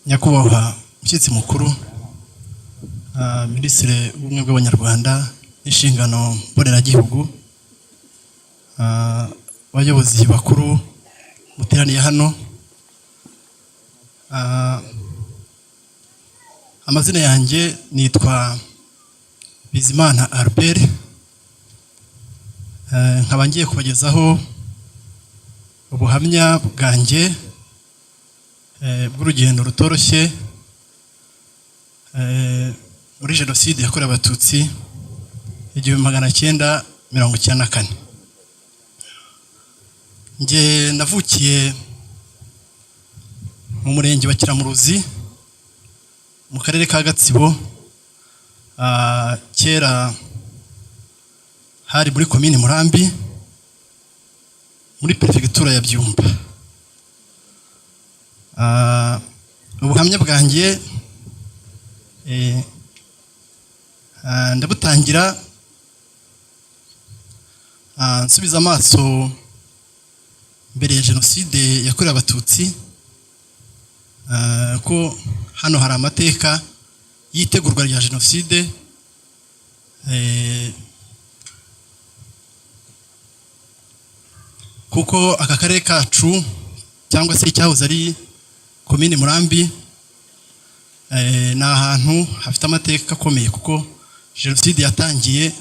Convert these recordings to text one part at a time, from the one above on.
Nyakubahwa mushyitsi mukuru, Minisitiri w'Ubumwe bw'Abanyarwanda n'Inshingano Mboneragihugu, abayobozi bakuru muteraniye hano, amazina yanjye nitwa Bizimana Albert, nkaba ngiye kubagezaho ubuhamya bwanjye bw'urugendo rutoroshye muri Jenoside yakorewe Abatutsi 1994. Njye navukiye mu Murenge wa Kiramuruzi, mu Karere ka Gatsibo, kera hari muri Komini Murambi, muri Perefegitura ya Byumba. Ubuhamya bwanjye ndabutangira nsubiza amaso mbere ya Jenoside yakorewe Abatutsi, ko hano hari amateka y'itegurwa rya Jenoside, kuko aka karere kacu cyangwa se icyahoze ari Komini Murambi ni ahantu hafite amateka akomeye, kuko Jenoside yatangiye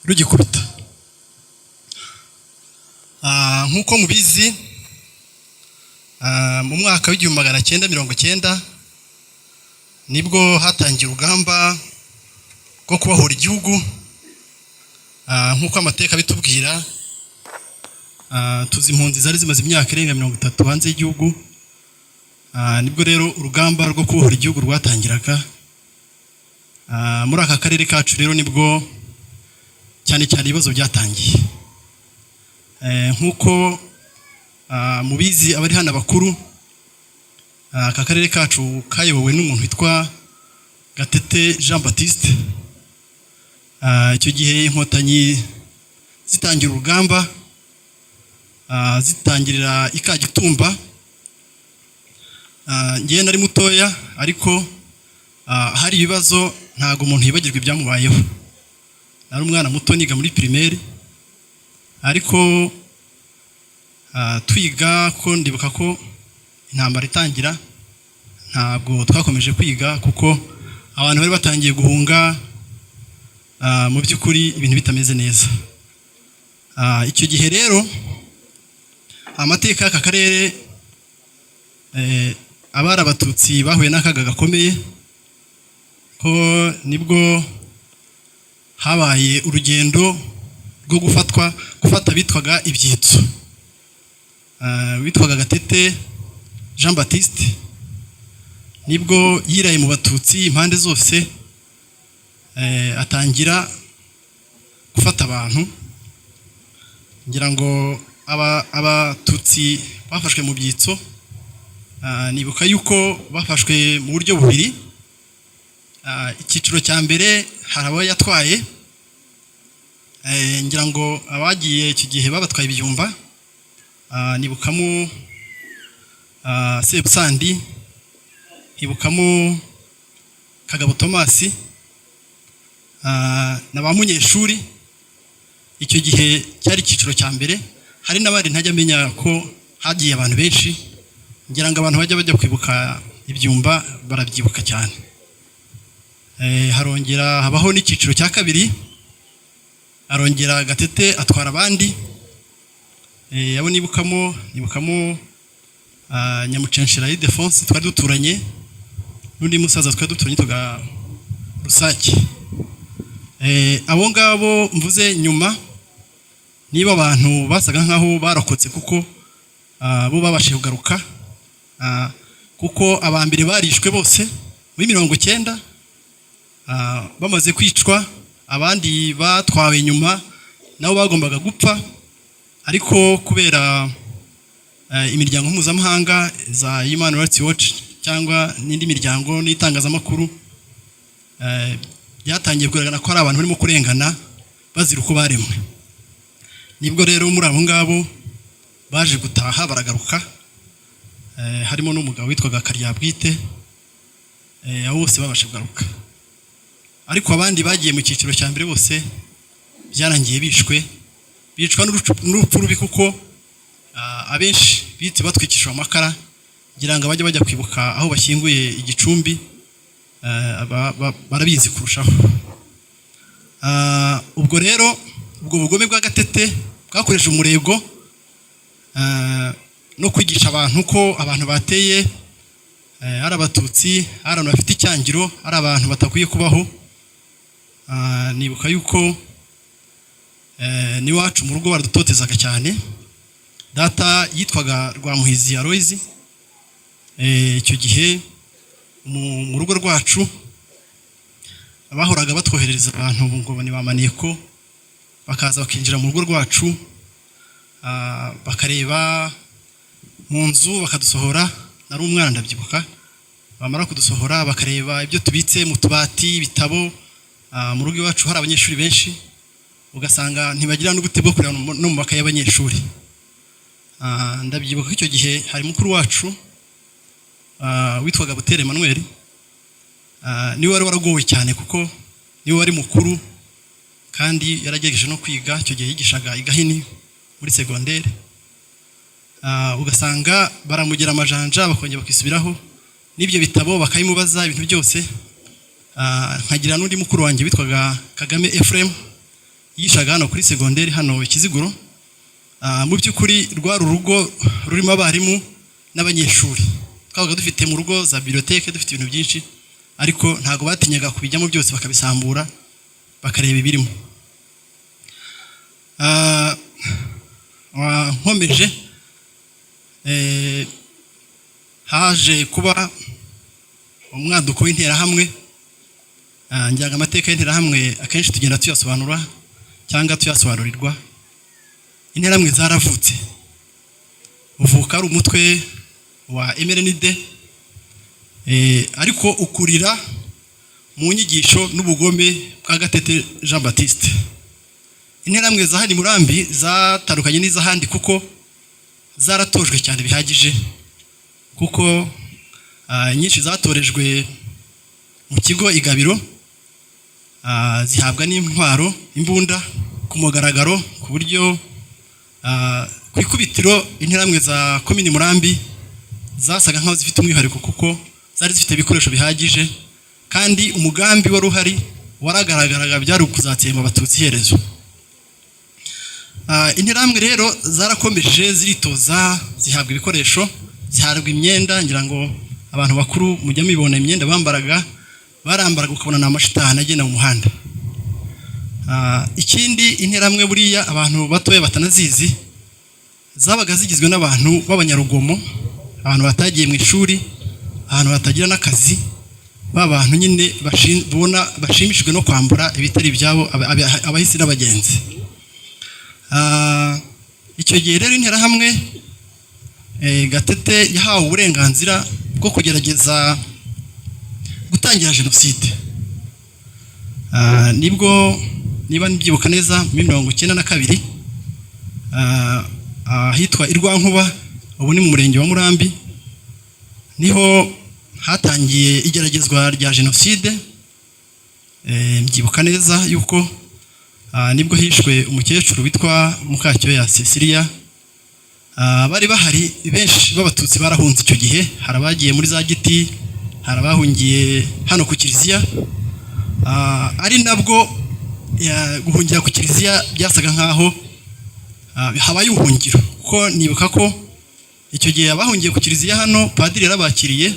rugikubita. Nk'uko mubizi, mu mwaka wa 1990 nibwo hatangiye urugamba rwo kubohora igihugu. Nk'uko amateka abitubwira, tuzi impunzi zari zimaze imyaka irenga 30 hanze y'igihugu. Nibwo rero urugamba rwo kubohora igihugu rwatangiraga. Muri aka karere kacu rero nibwo cyane cyane ibibazo byatangiye. Nk'uko mubizi, abari hano abakuru, aka karere kacu kayobowe n'umuntu witwa Gatete Jean Baptiste. Icyo gihe Inkotanyi zitangira urugamba, zitangirira i Kagitumba. Ngewe nari mutoya, ariko hari ibibazo, ntabwo umuntu yibagirwa ibyamubayeho. Nari umwana muto, niga muri primaire, ariko twiga ko ndibuka ko intambara itangira ntabwo twakomeje kwiga, kuko abantu bari batangiye guhunga, mu by'ukuri ibintu bitameze neza. Icyo gihe rero amateka y'aka karere, abari Abatutsi bahuye n'akaga gakomeye, ko nibwo habaye urugendo rwo gufatwa, gufata bitwaga ibyitso. Witwaga Gatete Jean Baptiste nibwo yiraye mu Batutsi impande zose, atangira gufata abantu. Ngira ngo Abatutsi bafashwe mu byitso, nibuka yuko bafashwe mu buryo bubiri. Icyiciro cya mbere hari abo yatwaye, ngira ngo abagiye icyo gihe babatwaye ibyumba, nibukamo Sebusandi, nkibukamo Kagabo Tomasi na ba Munyeshuri. Icyo gihe cyari icyiciro cya mbere. Hari n'abandi ntajya amenya ko hagiye abantu benshi. Ngira ngo abantu bajya bajya kwibuka ibyumba barabyibuka cyane. Harongera habaho n'icyiciro cya kabiri, arongera Gatete atwara abandi. Abo nibukamo Nyamucenshera Ildefonse twari duturanye, n'undi musaza twari duturanye tuga Rusake. Abo ngabo mvuze nyuma niba abantu basaga nkaho barokotse, kuko bo babashije kugaruka, kuko aba mbere barishwe bose muri 90. Bamaze kwicwa, abandi batwawe nyuma nabo bagombaga gupfa, ariko kubera imiryango mpuzamahanga za Human Rights Watch cyangwa n'indi miryango n'itangazamakuru, byatangiye kugaragara ko hari abantu barimo kurengana bazira uko baremwe. Nibwo rero muri abo ngabo baje gutaha baragaruka. Harimo n'umugabo witwaga Karyabwite. Abo bose babasha kugaruka, ariko abandi bagiye mu cyiciro cya mbere bose byarangiye bishwe, bicwa n'urupfu rubi, kuko abenshi bite batwikishwa amakara. Ngira ngo abajya bajya kwibuka aho bashyinguye igicumbi barabizi kurushaho. Ubwo rero ubwo bugome bwa Gatete bwakoresheje umurego no kwigisha abantu ko abantu bateye ari Abatutsi, ari abantu bafite icyangiro, ari abantu batakwiye kubaho. Nibuka yuko n'iwacu mu rugo baradutotezaga cyane. Data yitwaga Rwamuhizi Aloyizi. Icyo gihe mu rugo rwacu bahoraga batwoherereza abantu ngo ni ba maneko, bakaza bakinjira mu rugo rwacu, bakareba mu nzu, bakadusohora. Nari umwana, ndabyibuka. Bamara kudusohora bakareba ibyo tubitse mu tubati, ibitabo. Mu rugo iwacu hari abanyeshuri benshi, ugasanga ntibagira n'ubute bwo kureba no mu makaye y'abanyeshuri. Ndabyibuka ko icyo gihe hari mukuru wacu witwaga Butere Emmanuel. Niwe wari waragowe cyane kuko niwe wari mukuru kandi yaragerageje no kwiga. Icyo gihe yigishaga i Gahini muri segondere. Ugasanga baramugira amajanja, bakongera bakisubiraho, n'ibyo bitabo bakabimubaza, ibintu byose. Nkagira n'undi mukuru wanjye witwaga Kagame Ephraim, yigishaga hano kuri segonderi hano i Kiziguro. Mu by'ukuri rwari urugo rurimo abarimu n'abanyeshuri. Twabaga dufite mu rugo za bibliothèque, dufite ibintu byinshi, ariko ntabwo batinyaga kubijyamo byose bakabisambura, bakareba ibirimo. Nkomeje, haje kuba umwaduko w'Interahamwe. Ngira ngo amateka y'Interahamwe akenshi tugenda tuyasobanura cyangwa tuyasobanurirwa. Interahamwe zaravutse, uvuka ari umutwe wa MRND, ariko ukurira mu nyigisho n'ubugome bwa Gatete Jean Baptiste. Interahamwe za hano i Murambi zatandukanye n'iz'ahandi kuko zaratojwe cyane bihagije, kuko nyinshi zatorejwe mu kigo Igabiro, zihabwa n'intwaro, imbunda ku mugaragaro, ku buryo ku ikubitiro Interahamwe za Komini Murambi zasaga nkaho zifite umwihariko, kuko zari zifite ibikoresho bihagije kandi umugambi wari uhari waragaragaraga, byari ukuzatsemba Abatutsi iherezo. Interahamwe rero zarakomeje ziritoza, zihabwa ibikoresho, zihabwa imyenda. Ngira ngo abantu bakuru mujya mubibona imyenda bambaraga, barambaraga ukabona ni amashitani agenda mu muhanda. Ikindi, Interahamwe buriya abantu batoya batanazizi, zabaga zigizwe n'abantu b'abanyarugomo, abantu batagiye mu ishuri, abantu batagira n'akazi, ba bantu nyine bona bashimishijwe no kwambura ibitari ibyabo abahisi n'abagenzi. Icyo gihe rero Interahamwe, Gatete yahawe uburenganzira bwo kugerageza gutangira jenoside. Nibwo, niba mbyibuka neza, muri 92, ahitwa i Rwankuba, ubu ni mu murenge wa Murambi, niho hatangiye igeragezwa rya jenoside. Mbyibuka neza yuko nibwo hishwe umukecuru witwa Mukacyoya Cecilia. Bari bahari benshi b'Abatutsi barahunze icyo gihe. Hari abagiye muri za Giti, hari abahungiye hano ku kiliziya. Ari nabwo guhungira ku kiliziya byasaga nkaho habaye ubuhungiro, kuko nibuka ko icyo gihe abahungiye ku kiliziya hano padiri yarabakiriye.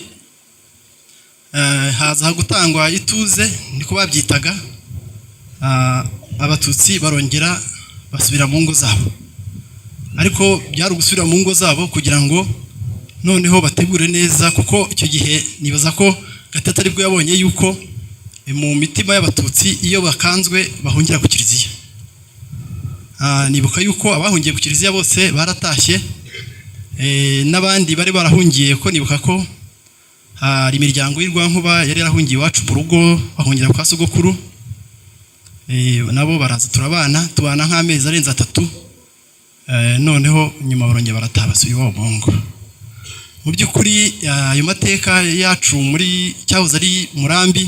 Haza gutangwa ituze, niko babyitaga. Abatutsi barongera basubira mu ngo zabo, ariko byari ugusubira mu ngo zabo kugira ngo noneho bategure neza, kuko icyo gihe nibaza ko Gatete aribwo yabonye yuko mu mitima y'Abatutsi iyo bakanzwe bahungira ku kiliziya. Nibuka yuko abahungiye ku kiliziya bose baratashye, n'abandi bari barahungiye, ko nibuka ko hari imiryango y'i Rwankuba yari yarahungiye iwacu mu rugo, bahungira kwa sogokuru. Nabo baraza turabana, tubana nk'amezi arenze 3. Noneho nyuma barongera barataha, basubira iwabo mu ngo. Mu by'ukuri ayo mateka yacu muri cyahoze ari Murambi,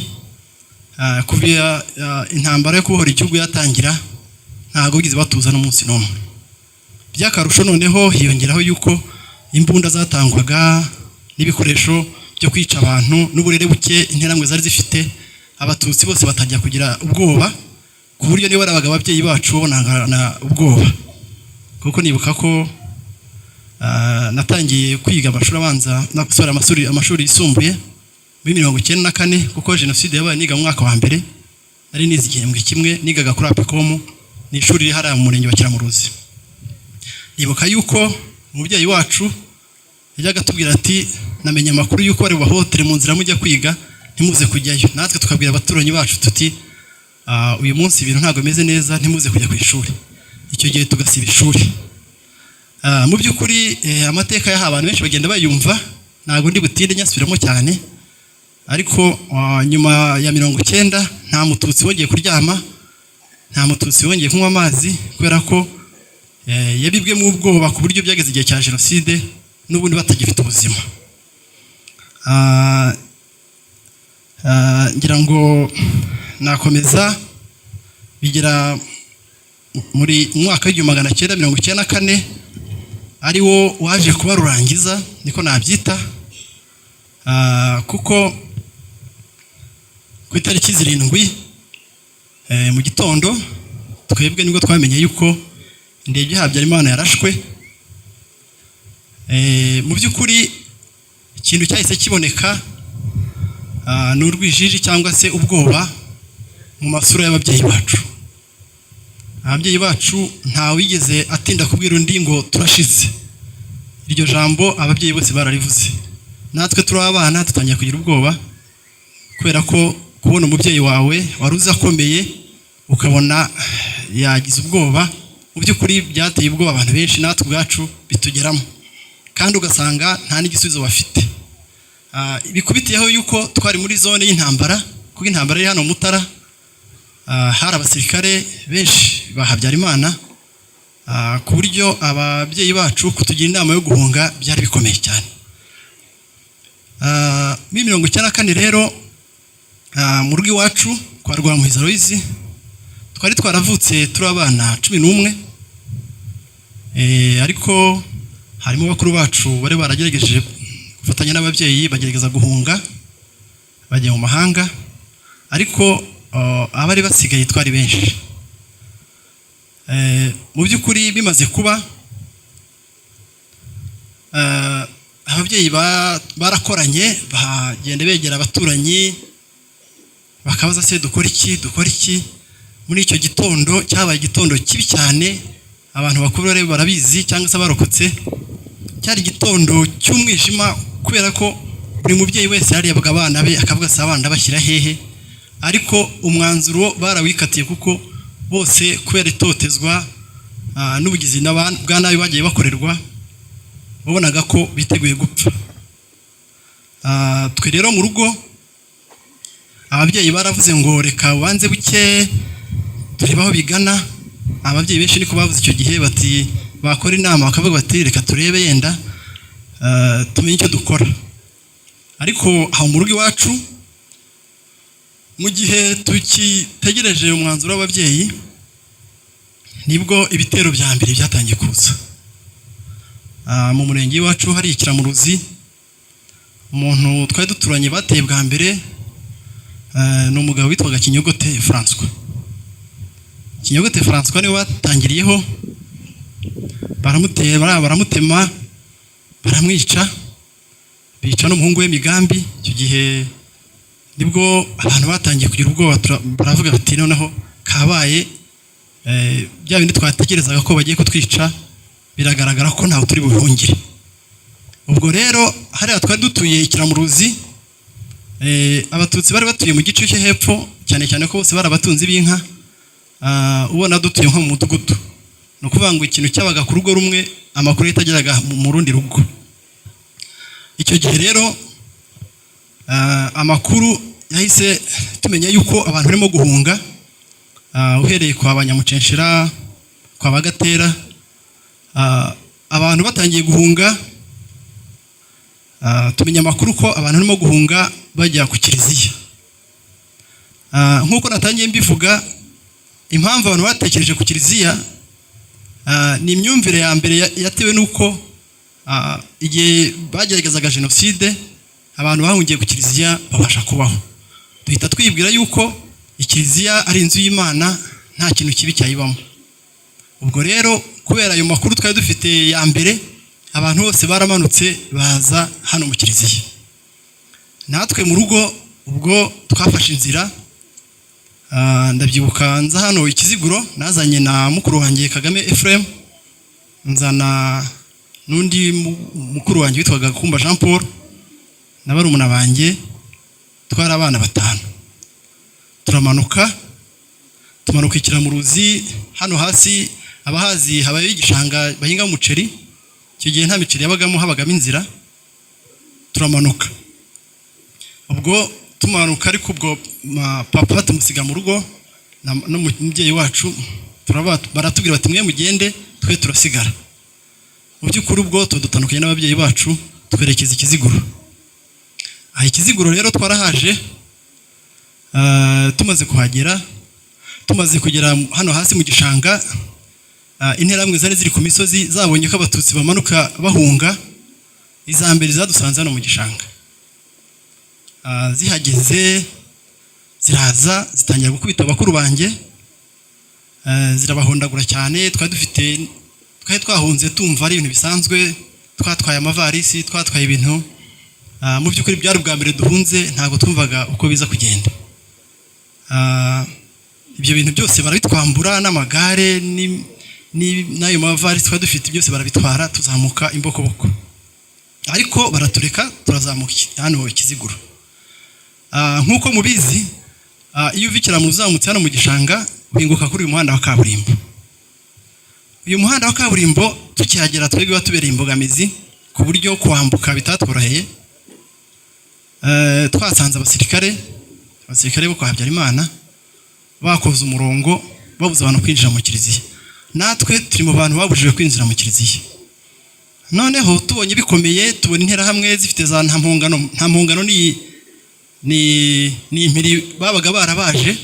kuva intambara yo kubohora igihugu yatangira, ntabwo bigeze batuza n'umunsi n'umwe. By'akarusho noneho hiyongeraho yuko imbunda zatangwaga n'ibikoresho byo kwica abantu n'uburere buke Interahamwe zari zifite, Abatutsi bose batangira kugira ubwoba, ku buryo niba barabaga ababyeyi bacu babonaga ubwoba. Kuko nibuka ko natangiye kwiga amashuri abanza, sorry, amashuri yisumbuye muri 94, kuko jenoside yabaye niga mu mwaka wa mbere. Nari nize igihembwe kimwe, nigaga kuri APECOM, ni ishuri riri hariya mu murenge wa Kiramuruzi. Nibuka yuko umubyeyi wacu yajyaga atubwira ati: "Namenye amakuru yuko bari bubahohotere mu nzira mujya kwiga, ntimuze kujyayo." Natwe tukabwira abaturanyi bacu tuti: "Uyu munsi ibintu ntabwo bimeze neza, ntimuze kujya ku ishuri." Icyo gihe tugasiba ishuri. Mu by'ukuri amateka y'aha abantu benshi bagenda bayumva, ntabwo ndi butinde nyasubiramo cyane. Ariko nyuma ya 90 nta Mututsi wongeye kuryama, nta Mututsi wongeye kunywa amazi, kubera ko yabibwemo ubwoba, ku buryo byageze igihe cya jenoside n'ubundi batagifite ubuzima. Ngira ngo nakomeza bigera muri mwaka w'1994, ari wo waje kuba rurangiza, niko nabyita, kuko ku itariki 7 mu gitondo twebwe nibwo twamenye yuko indege ya Habyarimana yarashwe. Mu by'ukuri ikintu cyahise kiboneka ni urwijiji cyangwa se ubwoba mu masura y'ababyeyi bacu. Ababyeyi bacu ntawigeze atinda kubwira undi ngo turashize. Iryo jambo ababyeyi bose bararivuze. Natwe turi abana dutangira kugira ubwoba, kubera ko kubona umubyeyi wawe wari uzi akomeye ukabona yagize ubwoba, mu by'ukuri byateye ubwoba abantu benshi, natwe ubwacu bitugeramo, kandi ugasanga nta n'igisubizo bafite. Bikubitiyeho yuko twari muri zone y'intambara, kuko intambara iri hano Mutara, hari abasirikare benshi ba Habyarimana, ku buryo ababyeyi bacu kutugira inama yo guhunga byari bikomeye cyane. Muri 94 rero, mu rugo iwacu kwa Rwamuhiza Aloys, twari twaravutse turi abana 11, ariko harimo bakuru bacu bari baragerageje gufatanya n'ababyeyi, bagerageza guhunga bajya mu mahanga, ariko abari basigaye twari benshi. Mu by'ukuri bimaze kuba, ababyeyi barakoranye, bagenda begera abaturanyi bakabaza: "Se dukora iki, dukora iki?" Muri icyo gitondo cyabaye igitondo kibi cyane, abantu bakuru rero barabizi cyangwa se abarokotse. Cyari igitondo cy'umwijima, kubera ko buri mubyeyi wese yarebaga abana be akavuga: "Se abana bashyira hehe?" Ariko umwanzuro barawikatiye, kuko bose kubera itotezwa n'ubugizi bwa nabi bagiye bakorerwa, wabonaga ko biteguye gupfa. Twe rero mu rugo ababyeyi baravuze ngo: "Reka ubanze buke turebe aho bigana." Ababyeyi benshi niko bavuze icyo gihe, bati bakora inama bakavuga bati: "Reka turebe yenda tumenye icyo dukora." Ariko aho mu rugo iwacu, mu gihe tukitegereje umwanzuro w'ababyeyi, nibwo ibitero bya mbere byatangiye kuza. Mu murenge iwacu hari Ikiramuruzi, umuntu twari duturanye bateye bwa mbere ni umugabo witwaga Kinyogote François. Kinyogote François niwe batangiriyeho, baramutera, baramutema, baramwica, bica n'umuhungu we Migambi. Icyo gihe nibwo abantu batangiye kugira ubwoba, baravuga bati: "Noneho kabaye, bya bindi twatekerezaga ko bagiye kutwica biragaragara ko ntawe turi buhungire." Ubwo rero hariya twari dutuye Ikiramuruzi, Abatutsi bari batuye mu gice cyo hepfo cyane cyane, ko bose bari abatunzi b'inka. Ubona dutuye nko mu mudugudu, ni ukuvuga ngo ikintu cyabaga ku rugo rumwe amakuru yatageraga mu rundi rugo. Icyo gihe rero amakuru yahise tumenya yuko abantu barimo guhunga, uhereye kwa Banyamucenshera, kwa Bagatera, abantu batangiye guhunga. Tumenya amakuru ko abantu barimo guhunga bajya ku kiliziya. Nk'uko natangiye mbivuga, impamvu abantu batekereje ku kiliziya ni imyumvire ya mbere yatewe n'uko igihe bageragezaga jenoside, abantu bahungiye ku kiliziya babasha kubaho. Duhita twibwira yuko ikiliziya ari inzu y'Imana, nta kintu kibi cyayibamo. Ubwo rero kubera ayo makuru twari dufite ya mbere, abantu bose baramanutse baza hano mu kiliziya. Natwe mu rugo ubwo twafashe inzira. Ndabyibuka nza hano Ikiziguro, nazanye na mukuru wanjye Kagame Ephraim, nzana n'undi mukuru wanjye witwaga Kumba Jean Paul na barumuna banjye. Twari abana batanu. Turamanuka, tumanuka Ikiramuruzi hano hasi. Abahazi, habayo igishanga bahinga umuceri. Icyo gihe nta miceri yabagamo, habagamo inzira. Turamanuka, ubwo tumanuka ariko ubwo papa tumusiga mu rugo n'umubyeyi wacu. Baratubwira bati: "Mwe mugende, twe turasigara." Mu by'ukuri ubwo tuba dutandukanye n'ababyeyi bacu, twerekeza Ikiziguro. Aha Ikiziguro rero twarahaje. Tumaze kuhagera, tumaze kugera hano hasi mu gishanga, interahamwe zari ziri ku misozi zabonye ko Abatutsi bamanuka bahunga. Iza mbere zadusanze hano mu gishanga. Zihageze ziraza zitangira gukubita bakuru banjye, zirabahondagura cyane. Twari dufite, twari twahunze tumva ari ibintu bisanzwe, twatwaye amavarisi, twatwaye ibintu. Mu by'ukuri byari ubwa mbere duhunze, ntabwo twumvaga uko biza kugenda. Ibyo bintu byose barabitwambura, n'amagare n'ayo mavarisi twari dufite, byose barabitwara. Tuzamuka imbokoboko, ariko baratureka turazamuka hano Ikiziguro. Nk'uko mubizi, iyo uva Ikiramu uzamutse hano mu gishanga, uhinguka kuri uyu muhanda wa kaburimbo. Uyu muhanda wa kaburimbo tukihagera twebwe watubereye imbogamizi, ku buryo kuwambuka bitatworoheye. Twasanze abasirikare bo kwa Habyarimana bakoze umurongo, babuza abantu kwinjira mu kiliziya. Natwe turi mu bantu babujijwe kwinjira mu kiliziya. Noneho tubonye bikomeye, tubona interahamwe zifite za nta mpungano. Nta mpungano ni impiri babaga barabaje.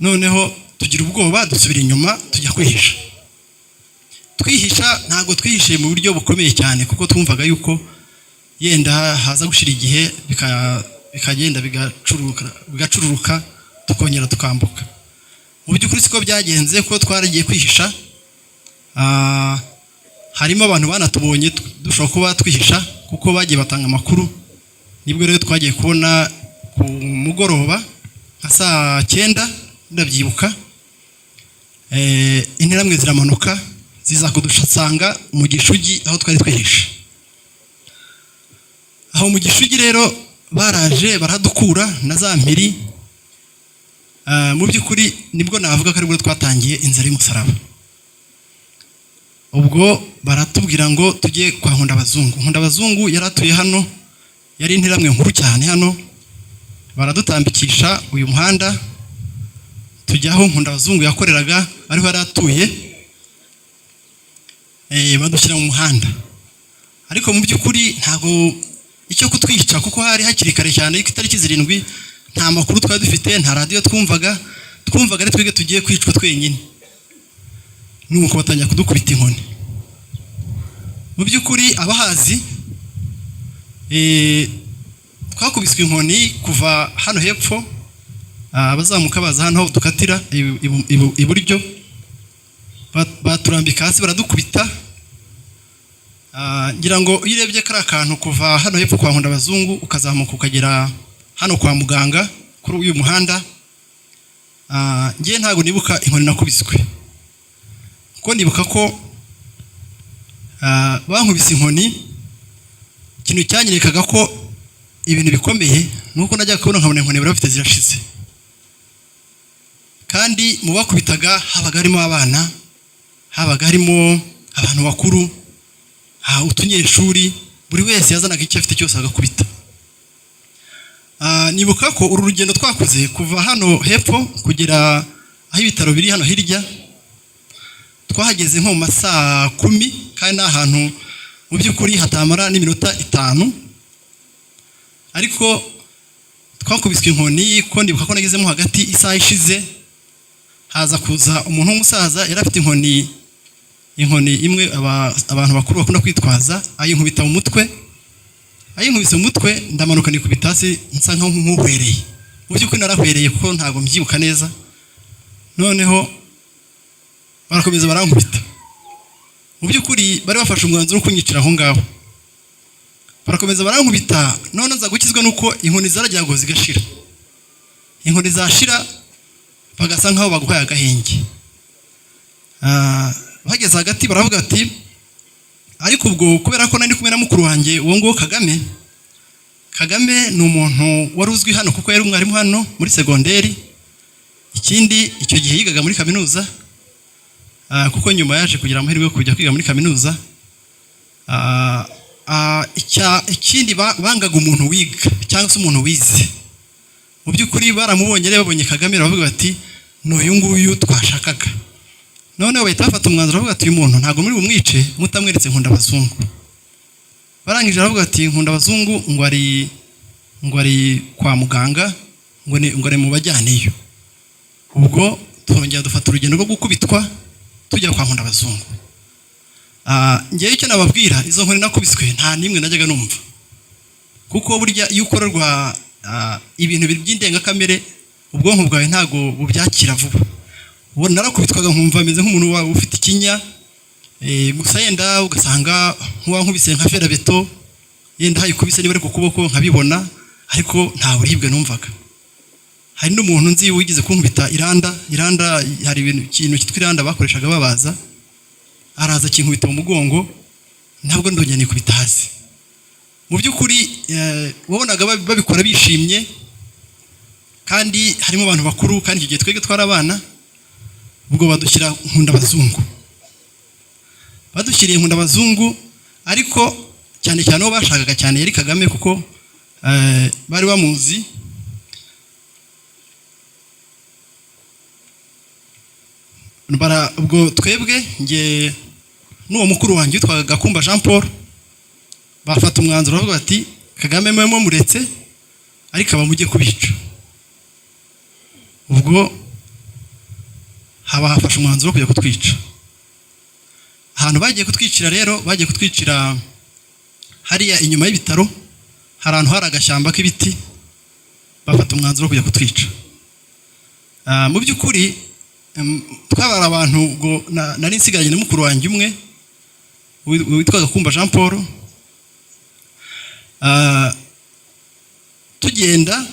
Noneho tugira ubwoba, dusubira inyuma tujya kwihisha. Twihisha, ntabwo twihishe mu buryo bukomeye cyane, kuko twumvaga yuko yenda haza gushira igihe bikagenda bigacururuka, tukongera tukambuka. Mu by'ukuri siko byagenze, kuko twaragiye kwihisha, harimo abantu banatubonye dushobora kuba twihisha, kuko bagiye batanga amakuru. Nibwo rero twagiye kubona ku mugoroba nka saa 9, ndabyibuka, interahamwe ziramanuka ziza kudusanga mu gishugi aho twari twihishe. Aho mu gishugi rero baraje baradukura na za mpiri. Mu by'ukuri nibwo navuga ko aribwo twatangiye inzira y'umusaraba. Ubwo baratubwira ngo tujye kwa Nkundabazungu. Nkundabazungu yari atuye hano, yari interahamwe nkuru cyane hano. Baradutambikisha uyu muhanda, tujya aho Nkundabazungu yakoreraga, ariho yari atuye. Badushyira mu muhanda, ariko mu by'ukuri ntabwo icyo kutwica, kuko hari hakiri kare cyane ku itariki 7. Nta makuru twari dufite, nta radiyo twumvaga. Twumvaga ari twebwe tugiye kwicwa twenyine. Nuko batangira kudukubita inkoni. Mu by'ukuri abahazi, twakubiswe inkoni kuva hano hepfo, abazamuka baza hano aho dukatira iburyo, baturambika hasi baradukubita. Ngira ngo iyo urebye kariya kantu kuva hano hepfo kwa Nkundabazungu ukazamuka ukagera hano kwa muganga kuri uyu muhanda, ngewe ntabwo nibuka inkoni nakubiswe, kuko nibuka ko bankubise inkoni. Ikintu cyanyerekaga ko ibintu bikomeye ni uko najyaga kubona nkabona inkoni bari bafite zirashize, kandi mu bakubitaga habaga harimo abana, habaga harimo abantu bakuru, utunyeshuri. Buri wese yazanaga icyo afite cyose agakubita. Nibuka ko uru rugendo twakoze kuva hano hepfo kugera aho ibitaro biri hano hirya, twahageze nko mu ma saa 10, kandi ni ahantu Mu by'ukuri hatamara n'iminota 5, ariko twakubiswe inkoni, ko ndibuka ko nagezemo hagati isaha ishize, haza kuza umuntu w'umusaza, yari afite inkoni imwe abantu bakuru bakunda kwitwaza, ayinkubita mu mutwe. Ayinkubise mu mutwe, ndamanuka nikubita hasi, nsa nk'uhwereye. Mu by'ukuri narahwereye kuko ntabwo mbyibuka neza. Noneho barakomeza barankubita. Mu by'ukuri bari bafashe umwanzuro wo kunyicira aho ngaho. Barakomeza barankubita. None nza gukizwa nuko inkoni zarajyaga ngo zigashira, inkoni zashira bagasa nkaho baguhaye agahenge. Bageze hagati baravuga ati, ariko ubwo kubera ko nari kumwe na mukuru wanjye uwo nguwo Kagame. Kagame ni umuntu wari uzwi hano kuko yari umwarimu hano muri segonderi. Ikindi, icyo gihe yigaga muri kaminuza, kuko nyuma yaje kugira amahirwe yo kujya kwiga muri kaminuza. Ikindi bangaga umuntu wiga cyangwa se umuntu wize. Mu by'ukuri baramubonye rero, babonye Kagame baravuga bati: "Ni uyu nguyu twashakaga." Noneho bahita bafata umwanzuro, bavuga ati: "Uyu muntu ntabwo muri bumwice mutamweretse Nkundabazungu." Barangije baravuga ati: "Nkundabazungu ngo ari kwa muganga, ngo ni mubajyaneyo." Ubwo twongera dufata urugendo rwo gukubitwa tujya kwa Nkundabazungu. Ngewe icyo nababwira, izo nkoni nakubiswe nta n'imwe najyaga numva, kuko burya iyo ukorerwa ibintu by'indengakamere, ubwonko bwawe ntabwo bubyakira vuba. Ubu narakubitwaga nkumva meze nk'umuntu ufite ikinya, gusa yenda ugasanga nk'uwankubise nka ferabeto, yenda hayikubise niba ari ku kuboko nkabibona, ariko nta buribwe numvaga. Hari n'umuntu nzi wigeze kunkubita iranda. Iranda, hari ibintu, ikintu cyitwa iranda bakoreshaga babaza, araza akinkubita mu mugongo, ntabwo ndongera nikubita hasi. Mu by'ukuri wabonaga babikora bishimye, kandi harimo abantu bakuru, kandi icyo gihe twebwe twari abana. Ubwo badushyira Nkundabazungu, badushyiriye Nkundabazungu, ariko cyane cyane uwo bashakaga cyane yari Kagame, kuko bari bamuzi. Ubwo twebwe, nge n'uwo mukuru wanjye witwaga Gakumba Jean Paul, bafata umwanzuro bavuga bati: "Kagame mwe muretse, ariko aba mujye kubica." Ubwo haba hafashe umwanzuro wo kujya kutwica. Ahantu bagiye kutwicira rero, bagiye kutwicira hariya inyuma y'ibitaro, hari ahantu hari agashyamba k'ibiti, bafata umwanzuro wo kujya kutwica. Mu by'ukuri twabara abantu, ubwo nari nsigaranye na mukuru wanjye umwe witwa Gakumba Jean Paul. Tugenda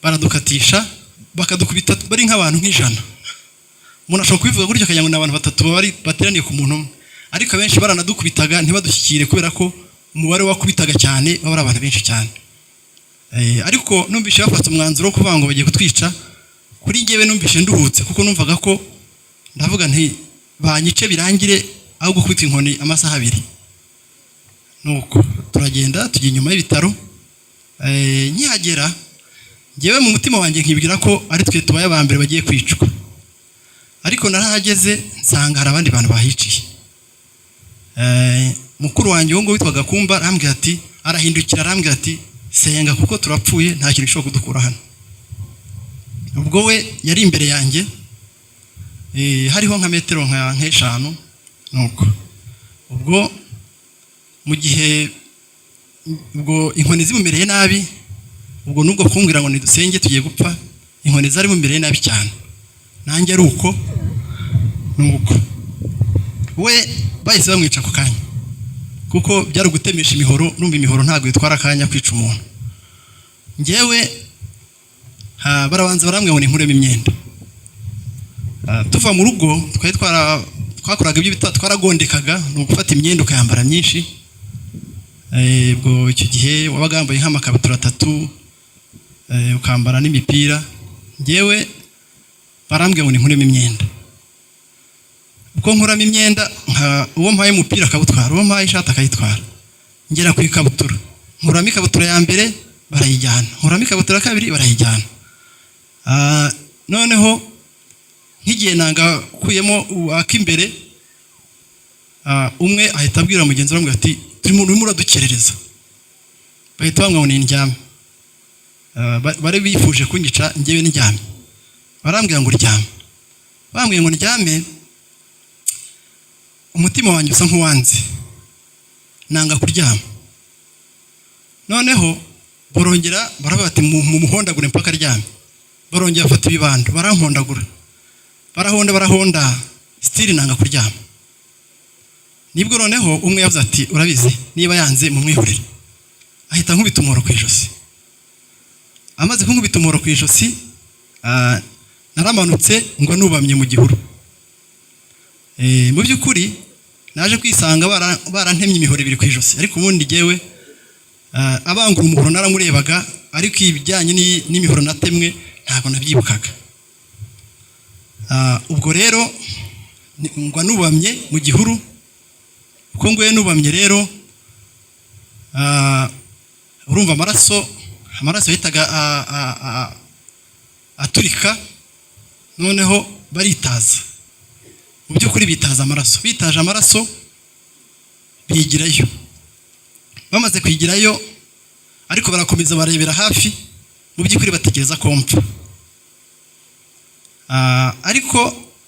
baradukatisha, bakadukubita bari nk'abantu nk'ijana. Umuntu ashobora kubivuga gutyo akagira ngo ni abantu batatu bari bateraniye ku muntu umwe, ariko abenshi baranadukubitaga ntibadushyikire, kubera ko umubare wakubitaga cyane baba ari abantu benshi cyane. Ariko numvise bafata umwanzuro wo kuvuga ngo bagiye kutwica, kuri njyewe numvise nduhutse, kuko numvaga ko, ndavuga nti: "Banyice birangire aho gukubita inkoni amasaha 2." Nuko turagenda tujya inyuma y'ibitaro. Nkihagera njyewe mu mutima wanjye nkibwira ko ari twe tubaye aba mbere bagiye kwicwa, ariko narahageze nsanga hari abandi bantu bahiciye. Mukuru wanjye uwo nguwo witwaga Gakumba arambwira ati, arahindukira arambwira ati: "Senga kuko turapfuye, nta kintu gishobora kudukura hano." Ubwo we yari imbere yanjye, hariho nka metero nk'eshanu. Nuko ubwo mu gihe ubwo inkoni zimumereye nabi, ubwo nubwo kumbwira ngo nidusenge tugiye gupfa, inkoni zari mumereye nabi cyane, nanjye ari uko. Nuko we bahise bamwica ako kanya, kuko byari ugutemesha imihoro. Numva imihoro ntabwo itwara akanya kwica umuntu. Njyewe barabanza barambwira ngo ninkuremo imyenda. Tuva mu rugo twari twakoraga ibyo bita twaragondekaga, ni ugufata imyenda ukayambara myinshi. Ubwo icyo gihe wabaga wambaye nk'amakabutura 3, ukambara n'imipira. Njyewe barambwira ngo ninkuremo imyenda. Uko nkuramo imyenda, uwo mpaye umupira akawutwara, uwo mpaye ishati akayitwara, ngera ku ikabutura, nkuramo ikabutura ya mbere barayijyana, nkuramo ikabutura ya kabiri barayijyana. Noneho nk'igihe nanga kuyemo ak'imbere. Umwe ahita abwira mugenzi we, aramubwira ati: "Turimo, urimo uradukerereza." Bahita bamwe ngo nindyame. Bari bifuje kunyica njyewe ndyamye. Barambwira ngo ryame. Bambwiye ngo ndyame, umutima wanjye usa nk'uwanze, nanga kuryama. Noneho barongera baravuga bati: "Mumuhondagure mpaka aryame." Barongera bafata ibibando, barampondagura, barahonda, barahonda, still nanga kuryama. Nibwo noneho umwe yavuze ati: "Urabizi, niba yanze mumwihorere." Ahita nkubita umuhoro ku ijosi. Amaze kunkubita umuhoro ku ijosi, naramanutse ngo nubamye mu gihuru. Mu by'ukuri naje kwisanga barantemye imihoro ibiri ku ijosi. Ariko ubundi jyewe, abangura umuhoro naramurebaga, ariko ibijyanye n'imihoro natemwe ntabwo nabyibukaga. Ubwo rero ngwa nubamye mu gihuru. Uko nguye nubamye rero, urumva amaraso yahitaga aturika. Noneho baritaza, mu by'ukuri bitaza amaraso. Bitaje amaraso bigirayo. Bamaze kwigirayo ariko barakomeza barebera hafi, mu by'ukuri bategereza ko mpfa. Ariko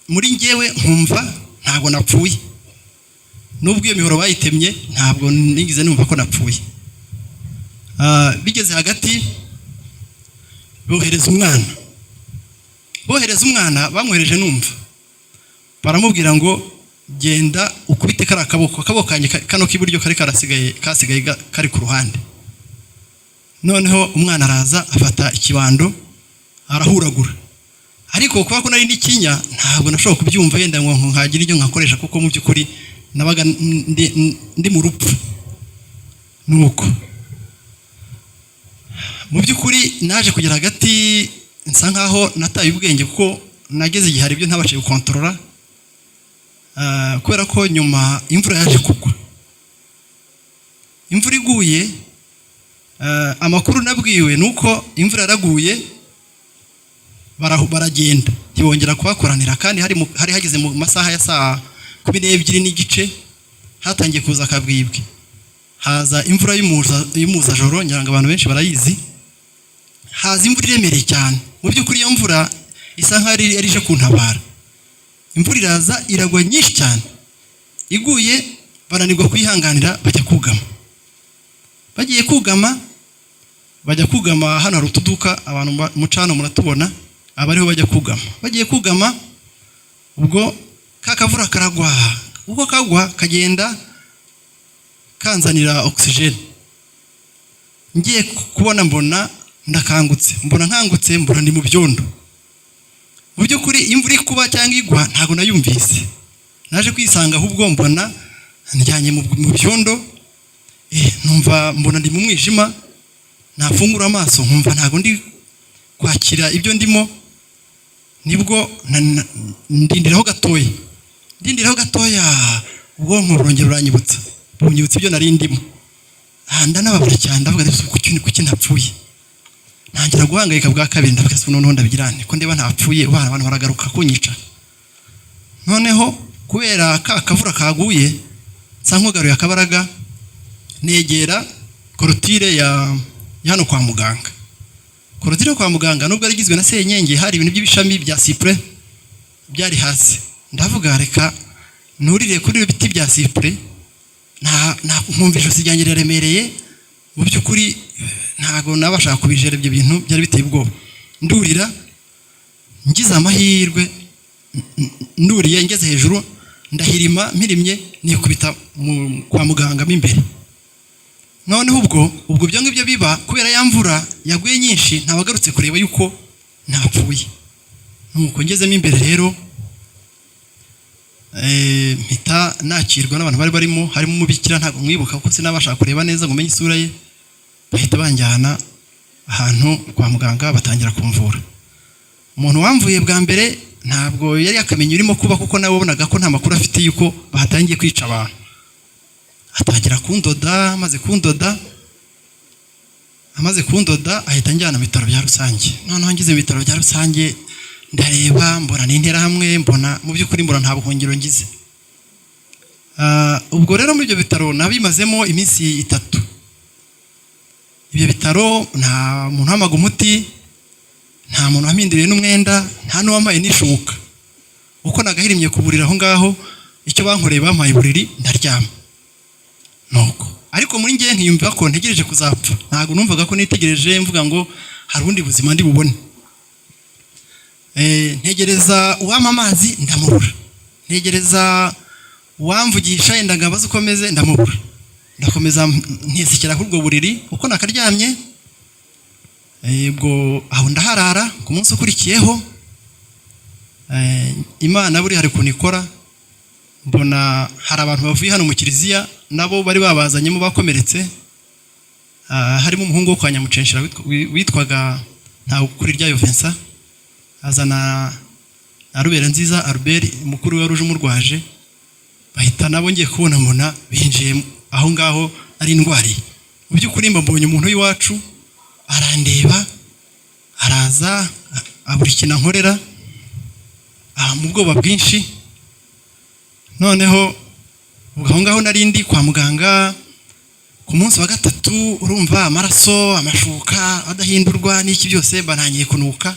muri njyewe nkumva ntabwo napfuye. Nubwo iyo mihoro bayitemye, ntabwo nigeze numva ko napfuye. Bigeze hagati bohereza umwana. Bohereza umwana, bamwohereje numva baramubwira ngo: "Genda ukubite kariya akaboko." Akaboko kanjye kano k'iburyo kari karasigaye, kasigaye kari ku ruhande. Noneho umwana araza, afata ikibando, arahuragura. Ariko kuba ko nari n'ikinya, ntabwo nashobora kubyumva yenda ngo nkagira ibyo nkakoresha, kuko mu by'ukuri nabaga ndi mu rupfu. Nuko mu by'ukuri naje kugera hagati nsa nkaho nataye ubwenge, kuko nageze igihe hari ibyo ntabashije gukontorora. Kubera ko nyuma imvura yaje kugwa. Imvura iguye, amakuru nabwiwe ni uko imvura yaraguye, baragenda, ntibongera kuhakoranira. Kandi hari hageze mu masaha ya saa 12:30, hatangiye kuza akabwibwi, haza imvura y'umuzajoro. Ngira ngo abantu benshi barayizi. Haza imvura iremereye cyane. Mu by'ukuri iyo mvura isa nkaho yari ije kuntabara. Imvura iraza, iragwa nyinshi cyane. Iguye, bananirwa kuyihanganira, bajya kugama. Bagiye kugama, bajya kugama hano hari utuduka abantu muca hano muratubona, aba ariho bajya kugama. Bagiye kugama, ubwo ka kavura karagwa. Uko kagwa kagenda kanzanira oxygène. Ngiye kubona mbona ndakangutse. Mbona nkangutse, mbona ndi mu byondo. Mu by'ukuri imvura iri kuba cyangwa igwa ntabwo nayumvise. Naje kwisanga ahubwo mbona njyanye mu byondo. Numva mbona ndi mu mwijima. Nafungura amaso nkumva ntabwo ndi kwakira ibyo ndimo. Nibwo ndindiraho gatoya, ndindiraho gatoya, ubwonko burongera buranyibutsa, bunyibutsa ibyo nari ndimo. Ndanababara cyane. Ndavuga nti: "Kuki ntapfuye?" Ntangira guhangayika bwa kabiri. Ndavuga: "Se noneho ndabigira nte ko ndeba ntapfuye, ubana abantu baragaruka kunyica?" Noneho kubera ka kavura kaguye, nsa nk'ugaruye akabaraga, negera clôture ya hano kwa muganga. Clôture yo kwa muganga, nubwo ari igizwe na senyenge, hari ibintu by'ibishami bya cyprès byari hasi. Ndavuga: "Reka nurire kuri ibi biti bya cyprès." Nta nkumva ijosi ryanjye riraremereye. Mu by'ukuri ntabwo nabashaga kubijera, ibyo bintu byari biteye ubwoba. Ndurira, ngize amahirwe nduriye, ngeze hejuru ndahirima. Mpirimye nikubita kwa muganga mo imbere. Noneho ubwo ibyo ngibyo biba kubera ya mvura yaguye nyinshi, ntawagarutse kureba yuko ntapfuye. Nuko ngezemo imbere rero, mpita nakirwa n'abantu bari barimo, harimo umubikira, ntabwo mwibuka kuko sinabasha kureba neza ngo umenye isura ye. Bahita banjyana ahantu kwa muganga, batangira kumvura. Umuntu wamvuye bwa mbere ntabwo yari yakamenya urimo kuba, kuko nawe wabonaga ko nta makuru afite yuko bahatangiye kwica abantu. Atangira kundoda. Amaze kundoda ahita anjyana mu bitaro bya rusange. Noneho ngeze mu bitaro bya rusange, ndareba mbona ni interahamwe, mbona mu by'ukuri mbona nta buhungiro ngize. Ubwo rero muri ibyo bitaro nabimazemo iminsi 3. Ibyo bitaro nta muntu wamaga umuti, nta muntu wampinduriye n'umwenda, nta n'uwampaye n'ishuka. Uko nagahirimye ku buriri aho ngaho, icyo bankoreye bampaye uburiri ndaryama. Nuko ariko muri njye nkiyumva ko ntegereje kuzapfa. Ntabwo numvaga ko nitegereje mvuga ngo hari ubundi buzima ndi bubone. Ntegereza uwampa amazi ndamubura, ntegereza uwamvugisha yenda ngo abaze uko ameze ndamubura. Ndakomeza ntesekera kuri ubwo buriri uko nakaryamye. Ubwo aho ndaharara. Ku munsi ukurikiyeho, Imana buri hari ukuntu ikora, mbona hari abantu bavuye hano mu kiliziya nabo bari babazanyemo bakomeretse. Harimo umuhungu wo kwa Nyamucenshera witwaga Ntawukuriryayo Vincent, azana na Rubera Nziza Albert, mukuru we wari uje umurwaje. Bahita nabo ngiye kubona mbona binjiye aho ngaho ari indwariye. Mu by'ukuri mba mbonye umuntu w'iwacu arandeba, araza abura ikintu ankorera, mu bwoba bwinshi. Noneho ubwo aho ngaho nari ndi kwa muganga ku munsi wa gatatu, urumva amaraso, amashuka adahindurwa n'iki byose, mba ntangiye kunuka.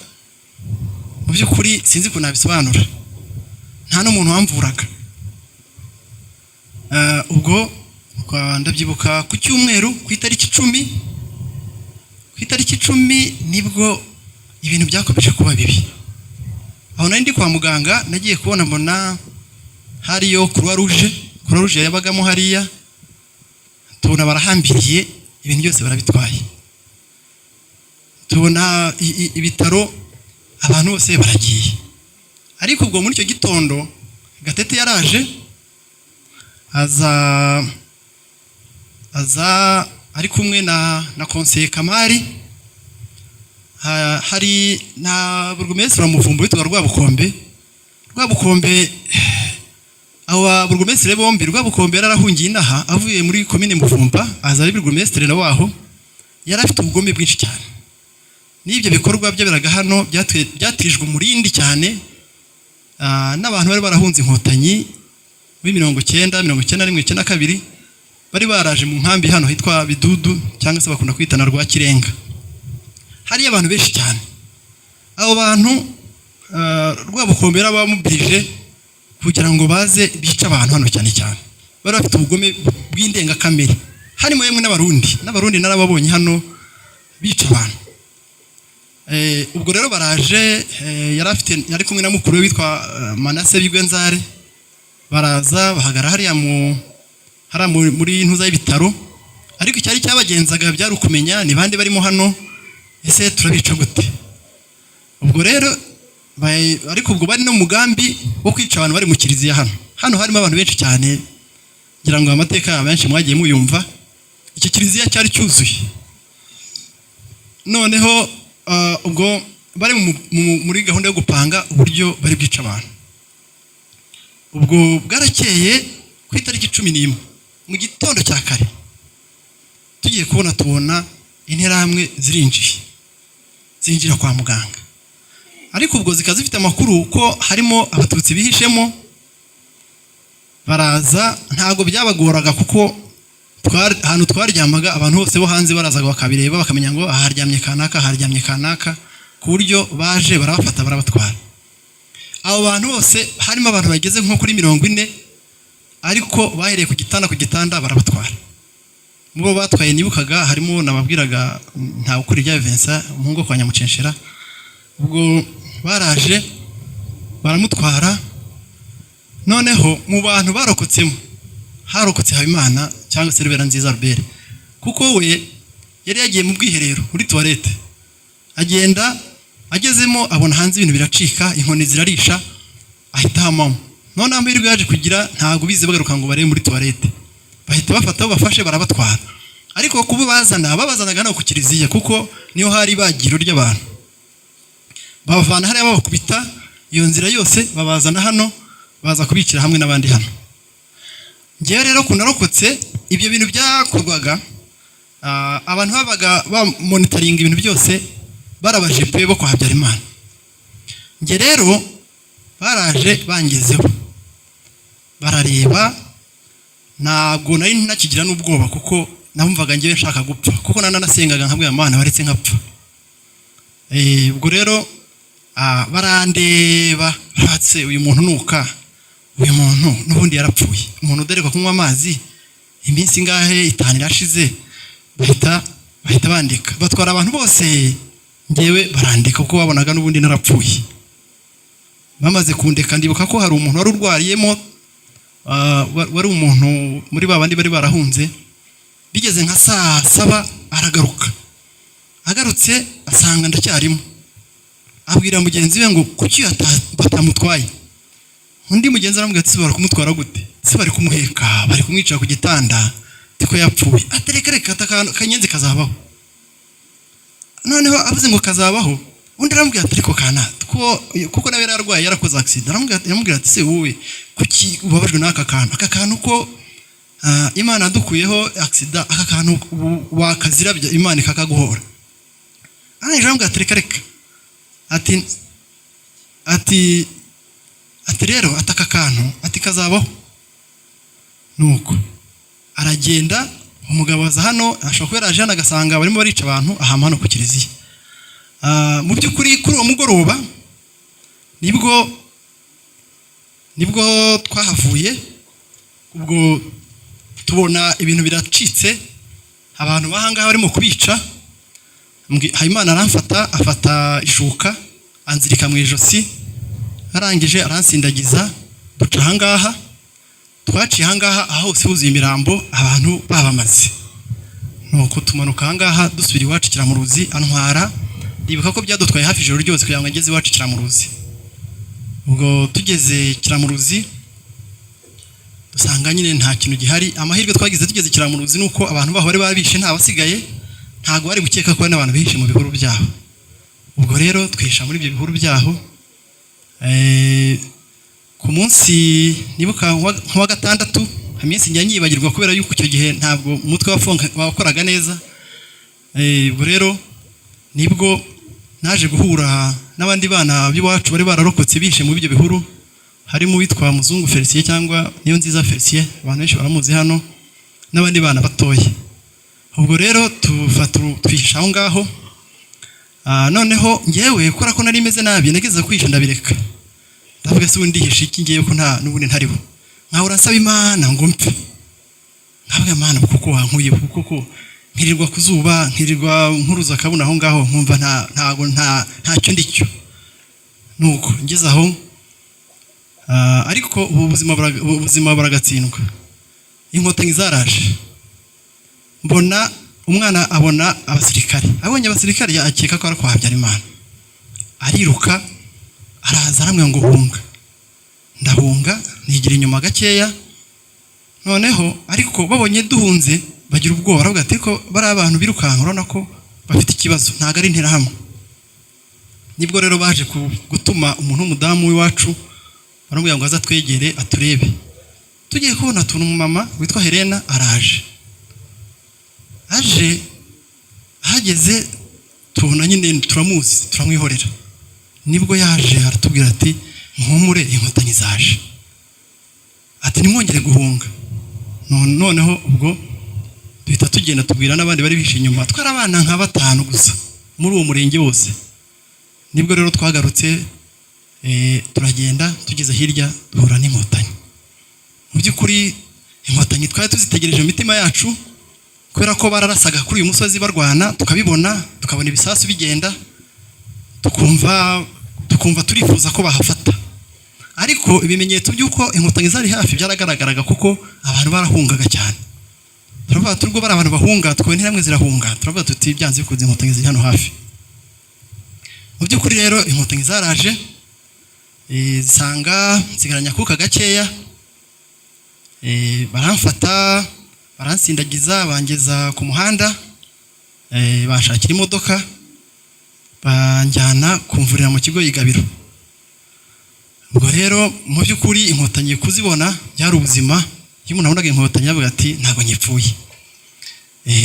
Mu by'ukuri sinzi ukuntu nabisobanura, nta n'umuntu wamvuraga. Ubwo ndabyibuka ku cyumweru ku itariki 10, ku itariki 10 nibwo ibintu byakomeje kuba bibi. Aho nari ndi kwa muganga, nagiye kubona mbona hariyo Croix Rouge, Croix Rouge yabagamo hariya, tubona barahambiriye ibintu byose barabitwaye, tubona ibitaro abantu bose baragiye. Ariko ubwo muri icyo gitondo Gatete yaraje, aza ari kumwe na konseye Kamari, hari na burugumesitiri wa Muvumba witwa Rwabukombe. Rwabukombe, abo ba burugumesitiri bombi, Rwabukombe yarahungiye inaha avuye muri komine Muvumba, aza ari burugumesitiri na waho. Yari afite ubugome bwinshi cyane, n'ibyo bikorwa byaberaga hano byatijwe umurindi cyane n'abantu bari barahunze Inkotanyi muri 90, 91, 92, bari baraje mu nkambi hano hitwa Bidudu, cyangwa se bakunda kwita na Rwakirenga. Hariyo abantu benshi cyane. Abo bantu Rwabukombe yarabamubirije kugira ngo baze bice abantu hano cyane cyane. Bari bafite ubugome bw'indengakamere, harimo yemwe n'Abarundi. N'Abarundi narababonye hano bica abantu. Ubwo rero baraje, yari afite, yari kumwe na mukuru we witwa Manase Bigwenzare. Baraza bahagara hariya mu hariya muri ntuza y'ibitaro. Ariko icyari cyabagenzaga byari ukumenya ni bande barimo hano, ese turabica gute? Ubwo rero ariko ubwo bari no mu mugambi wo kwica abantu bari mu kiliziya hano. Hano harimo abantu benshi cyane, ngira ngo amateka benshi mwagiye muyumva. Icyo kiliziya cyari cyuzuye. Noneho ubwo bari muri gahunda yo gupanga uburyo bari bwica abantu. Ubwo bwarakeye ku itariki 11 mu gitondo cya kare, tugiye kubona tubona Interahamwe zirinjiye, zinjira kwa muganga. Ariko ubwo zikaba zifite amakuru ko harimo Abatutsi bihishemo. Baraza, ntabwo byabagoraga kuko ahantu twaryamaga abantu bose bo hanze barazaga bakabireba, bakamenya ngo aha haryamye kanaka, haryamye kanaka, ku buryo baje barabafata barabatwara. Abo bantu bose harimo abantu bageze nko kuri 40, ariko bahereye ku gitanda ku gitanda barabatwara. Mu bo batwaye nibukaga harimo nababwiraga Ntawukuriryayo Vincent, umuhungu wo kwa Nyamucenshera. Ubwo baraje baramutwara. Noneho mu bantu barokotsemo harokotse Habimana cyangwa se Rubera Nziza Albert, kuko we yari yagiye mu bwiherero muri toilette, agenda agezemo abona hanze ibintu biracika, inkoni zirarisha, ahita ahamamo. Noneho amahirwe yaje kugira, ntabwo bize bagaruka ngo barebe muri toilette, bahita bafata abo bafashe barabatwara. Ariko kuba bazana babazanaga hano ku kiliziya, kuko niho hari ibagiro ry'abantu, babavana hariya babakubita iyo nzira yose, babazana hano, baza kubicira hamwe n'abandi hano. Ngewe rero kunarokotse ibyo bintu byakorwaga, abantu babaga bamonitoringa ibintu byose barabajepe bo kwa Habyarimana. Nge rero baraje bangezeho barareba. Ntabwo nari nakigira n'ubwoba, kuko namvaga ngewe nshaka gupfa, kuko nananasengaga nkabwira Imana baretse nkapfa. Ubwo rero barandeba batse, uyu muntu nuka, uyu muntu n'ubundi yarapfuye, umuntu udaheruka kunywa amazi iminsi ingahe, 5 irashize. Bahita bandika, batwara abantu bose, ngewe barandika kuko babonaga n'ubundi narapfuye. Bamaze kundeka, ndibuka ko hari umuntu wari urwariyemo, wari umuntu muri ba bandi bari barahunze. Bigeze nka saa 7 aragaruka. Agarutse asanga ndacyarimo, abwira mugenzi we ngo kuki batamutwaye. Undi mugenzi aramubwira ati: "Bari kumutwara gute se? Bari kumuheka, bari kumwicara ku gitanda, ko yapfuye." Ati: "Reka reka, akanyenzi kazabaho." Noneho avuze ngo kazabaho, undi aramubwira ati: "Ariko kana kuko nawe yari arwaye, yarakoze accident." Aramubwira ati: "Se wowe kuki ubabajwe n'aka kantu? Aka kantu ko Imana yadukuyeho accident, aka kantu wakazirabya Imana ikakaguhora." Arangije aramubwira ati: "Reka reka," ati rero, ati aka kantu, ati kazabaho. Nuko aragenda, umugabo aza hano, ashobora kuba yaraje hano agasanga barimo barica abantu, ahama hano ku kiliziya. Mu by'ukuri kuri uwo mugoroba nibwo twahavuye. Ubwo tubona ibintu biracitse, abantu bahangaha barimo kubica. Habimana aramfata, afata ishuka anzirika mu ijosi, arangije aransindagiza, duca ahangaha. Twaciye ahangaha, aha hose huzuye imirambo, abantu babamaze. Nuko tumanuka ahangaha dusubira iwacu Kiramuruzi, antwara. Ndibuka ko byadutwaye hafi ijoro ryose kugira ngo ageze iwacu Kiramuruzi. Ubwo tugeze Kiramuruzi dusanga nyine nta kintu gihari. Amahirwe twagize tugeze Kiramuruzi ni uko abantu baho bari babishe nta basigaye, ntabwo bari gukeka ko hari n'abantu bihishe mu bihuru byabo. Ubwo rero twihisha muri ibyo bihuru byaho. Ku munsi nibuka nk'uwa gatandatu, iminsi njya nyibagirwa kubera yuko icyo gihe ntabwo umutwe wakoraga neza. Ubwo rero nibwo naje guhura n'abandi bana b'iwacu bari bararokotse bihishe muri ibyo bihuru, harimo uwitwa Muzungu Felicien cyangwa Niyo Nziza Felicien, abantu benshi baramuzi hano, n'abandi bana batoya. Ubwo rero tufata twihisha aho ngaho. Noneho ngewe kubera ko nari meze nabi, nageze kwihisha ndabireka, ndavuga: "Se ubundi ndihisha iki ngewe ko nta n'ubundi ntariho?" Nkahora nsaba Imana ngo mpfe, nkavuga: "Imana, kuko wankuye, kuko nkirirwa ku zuba, nkirirwa nkuruza akabuna aho ngaho, nkumva nta ntago nta ntacyo ndicyo." Nuko ngeze aho, ariko ubu buzima buragatsindwa. Inkotanyi zaraje, mbona umwana abona abasirikare, abonye abasirikare akeka ko ari kwa Habyarimana, ariruka araza aramubwira ngo: "Hunga." Ndahunga, nigira inyuma gakeya. Noneho ariko babonye duhunze bagira ubwoba, baravuga ati: "Ko bari abantu birukanka, urabona ko bafite ikibazo, ntabwo ari interahamwe." Nibwo rero baje gutuma umuntu w'umudamu w'iwacu, baramubwira ngo aze atwegere aturebe. Tugiye kubona tubona umumama witwa Helena araje. Aje ahageze tubona nyine turamuzi, turamwihorera. Nibwo yaje aratubwira ati: "Muhumure, inkotanyi zaje," ati: "Ntimwongere guhunga." Noneho ubwo duhita tugenda tubwira n'abandi bari bishe inyuma. Twari abana nka batanu gusa muri uwo murenge wose. Nibwo rero twagarutse, turagenda, tugeze hirya duhura n'inkotanyi. Mu by'ukuri inkotanyi twari tuzitegereje mu mitima yacu, kubera ko bararasaga kuri uyu musozi barwana, tukabibona, tukabona ibisasu bigenda, tukumva turifuza ko bahafata. Ariko ibimenyetso by'uko inkotanyi zari hafi byaragaragaraga, kuko abantu barahungaga cyane. Turavuga turi ubwo bari abantu bahunga, tukabona interahamwe zirahunga, turavuga tuti: "Byanze bikunze inkotanyi ziri hano hafi." Mu by'ukuri rero inkotanyi zaraje, zisanga nsigaranye akuka gakeya, baramfata, baransindagiza, bangeza ku muhanda, banshakira imodoka, banjyana kumvurira mu kigo Igabiro. Ubwo rero mu by'ukuri inkotanyi kuzibona byari ubuzima. Iyo umuntu abonaga inkotanyi yavuga ati: "Ntabwo nyipfuye."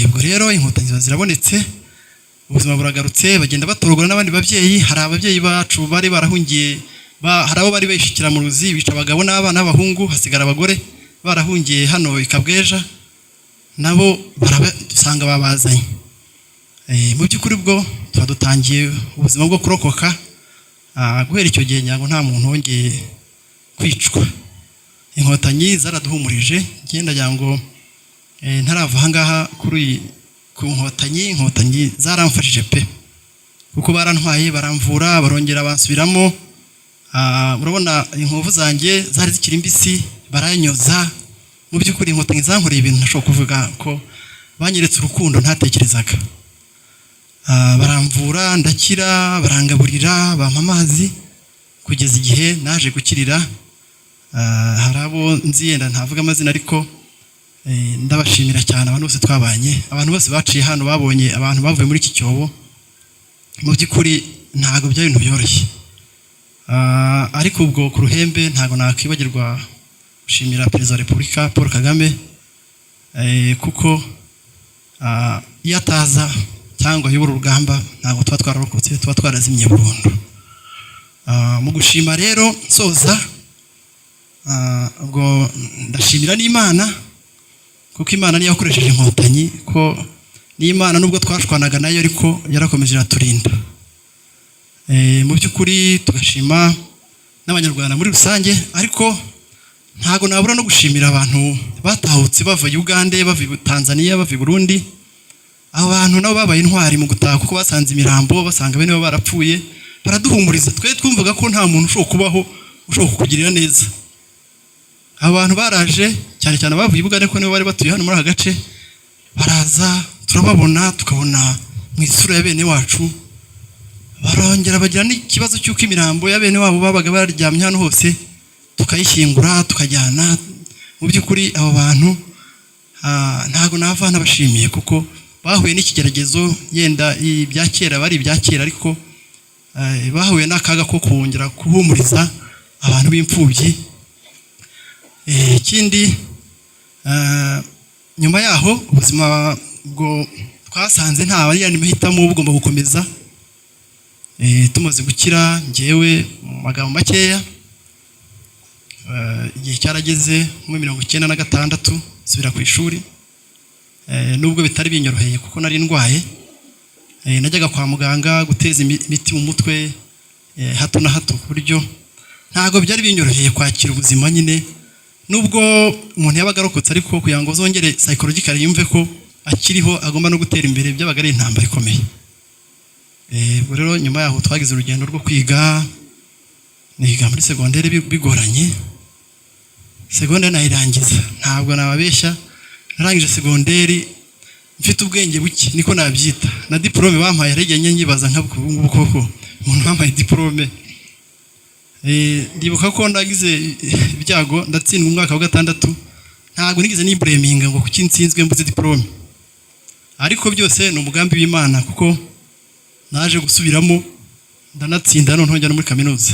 Ubwo rero inkotanyi ziba zirabonetse, ubuzima buragarutse, bagenda batorogora n'abandi babyeyi. Hari ababyeyi bacu bari barahungiye, hari abo bari bishikira mu ruzi, bica abagabo n'abana b'abahungu, hasigara abagore. barahungiye hano i Kabweja, nabo usanga babazanye. Mu by'ukuri ubwo tuba dutangiye ubuzima bwo kurokoka. Guhera icyo gihe ngira ngo nta muntu wongeye kwicwa. Inkotanyi zaraduhumurije. Ngenda ngira ngo ntarava ahangaha kuri ku nkotanyi. Inkotanyi zaramfashije pe, kuko barantwaye, baramvura, barongera bansubiramo. Urabona inkovu zanjye zari zikiri mbisi, baranyoza. Mu by'ukuri Inkotanyi zankoreye ibintu ntashobora kuvuga, ko banyeretse urukundo ntatekerezaga. Baramvura ndakira, barangaburira, bampa amazi, kugeza igihe naje gukirira. Hari abo nzi, yenda ntavuga amazina, ariko ndabashimira cyane, abantu bose twabanye, abantu bose baciye hano, babonye abantu bavuye muri iki cyobo. Mu by'ukuri ntabwo byari ibintu byoroshye. Ariko ubwo ku ruhembe ntabwo nakwibagirwa gushimira Perezida wa Repubulika Paul Kagame, kuko iyo ataza cyangwa ayobora urugamba, ntabwo tuba twararokotse, tuba twarazimye burundu. Mu gushima rero nsoza, ubwo ndashimira n'Imana, kuko Imana niyo yakoresheje Inkotanyi, ko n'Imana nubwo twashwanaga nayo, ariko yarakomeje iraturinda. Mu by'ukuri tugashima n'Abanyarwanda muri rusange, ariko ntabwo nabura no gushimira abantu batahutse bava Uganda, bava Tanzania, bava i Burundi. Abo bantu nabo babaye intwari mu gutaha, kuko basanze imirambo, basanga bene babo barapfuye, baraduhumuriza. Twe twumvaga ko nta muntu ushobora kubaho ushobora kukugirira neza. Abo bantu baraje, cyane cyane abavuye i Bugande, ko nibo bari batuye hano muri aka gace. Baraza turababona, tukabona mu isura ya bene wacu. Barongera bagira n'ikibazo cy'uko imirambo ya bene wabo babaga baryamye hano hose, tukayishyingura, tukajyana. Mu by'ukuri abo bantu ntabwo nava ntabashimiye, kuko bahuye n'ikigeragezo. Yenda ibya kera bari ibya kera, ariko bahuye n'akaga ko kongera guhumuriza abantu b'imfubyi. Ikindi, nyuma yaho ubuzima bwo twasanze nta yandi mahitamo, bugomba gukomeza. Tumaze gukira, ngewe mu magambo makeya, igihe cyarageze muri 96 nsubira ku ishuri. Nubwo bitari binyoroheye kuko nari ndwaye. Najyaga kwa muganga guteza imiti mu mutwe hato na hato, ku buryo ntabwo byari binyoroheye kwakira ubuzima nyine. Nubwo umuntu yabaga arokotse, ariko kugira ngo azongere psychologically yumve ko akiriho, agomba no gutera imbere, byabaga ari intambara ikomeye. Ubwo rero nyuma yaho twagize urugendo rwo kwiga. Niga muri segonderi bigoranye, segonderi nayirangiza. Ntabwo nababeshya, narangije segonderi mfite ubwenge buke, niko nabyita. Na diporome bampaye hari igihe nyibaza nka ubu ngubu koko umuntu wampaye diporome. Ndibuka ko ndagize ibyago ndatsindwa umwaka wa gatandatu. Ntabwo nigeze niblaminga ngo kuki nsinzwe, mbuze diporome, ariko byose ni umugambi w'Imana, kuko naje gusubiramo ndanatsinda, noneho njya no muri kaminuza.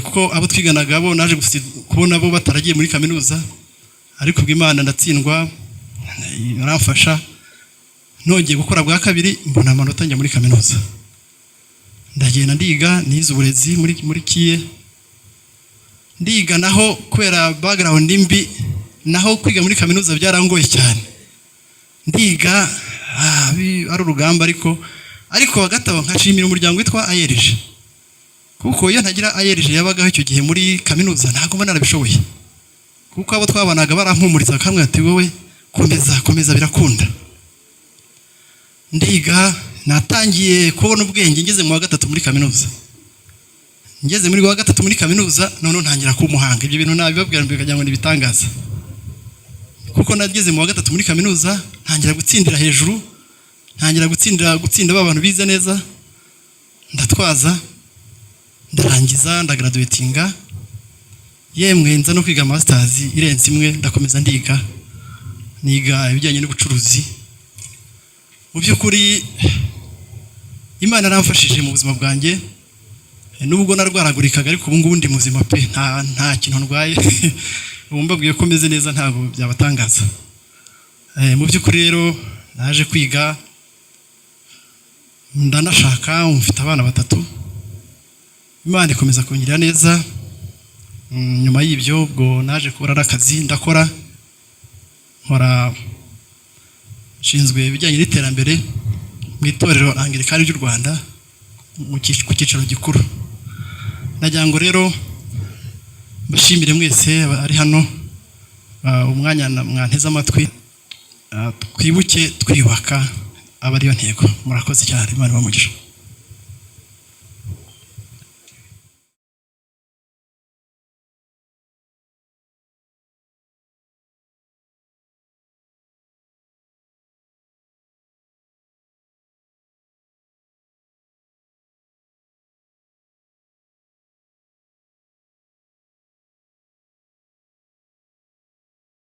Kuko abo twiganaga bo naje kubona bo bataragiye muri kaminuza, ariko ubwo Imana ndatsindwa iramfasha, nongeye gukora bwa kabiri mbona amanota, njya muri kaminuza. Ndagenda ndiga, nize uburezi muri KIE. Ndiga naho kubera background mbi, naho kwiga muri kaminuza byarangoye cyane. Ndiga ari urugamba, ariko hagati aho nkashimira umuryango witwa AERG, kuko iyo ntagira AERG yabagaho icyo gihe muri kaminuza, ntabwo mba narabishoboye, kuko abo twabanaga barampumuriza, bakamubwira ati: "Wowe komeza, komeza, birakunda." Ndiga, natangiye kubona ubwenge ngeze mu wa gatatu muri kaminuza. Ngeze muri wa gatatu muri kaminuza, noneho ntangira kuba umuhanga. Ibyo bintu nabibabwira bikagira ngo ni ibitangaza, kuko nageze mu wa gatatu muri kaminuza ntangira gutsindira hejuru, ntangira gutsindira, gutsinda ba bantu bize neza. Ndatwaza, ndarangiza, ndagraduatinga, yemwe nza no kwiga masters irenze imwe. Ndakomeza ndiga, niga ibijyanye n'ubucuruzi. Mu by'ukuri Imana yaramfashije mu buzima bwanjye, nubwo narwaragurikaga, ariko ubu ngubu ndi muzima pe, nta kintu ndwaye. Ubu mbabwiye ko meze neza ntabwo byabatangaza. Mu by'ukuri rero naje kwiga, ndanashaka, mfite abana batatu. Imana ikomeza kungirira neza. Nyuma y'ibyo ubwo naje kubura akazi, ndakora, nkora nshinzwe ibijyanye n'iterambere mu Itorero Anglikani ry'u Rwanda ku cyicaro gikuru. Nagira ngo rero mbashimire mwese abari hano, umwanya mwanteze amatwi. Twibuke twiyubaka, aba ariyo ntego. Murakoze cyane, Imana ibahe umugisha.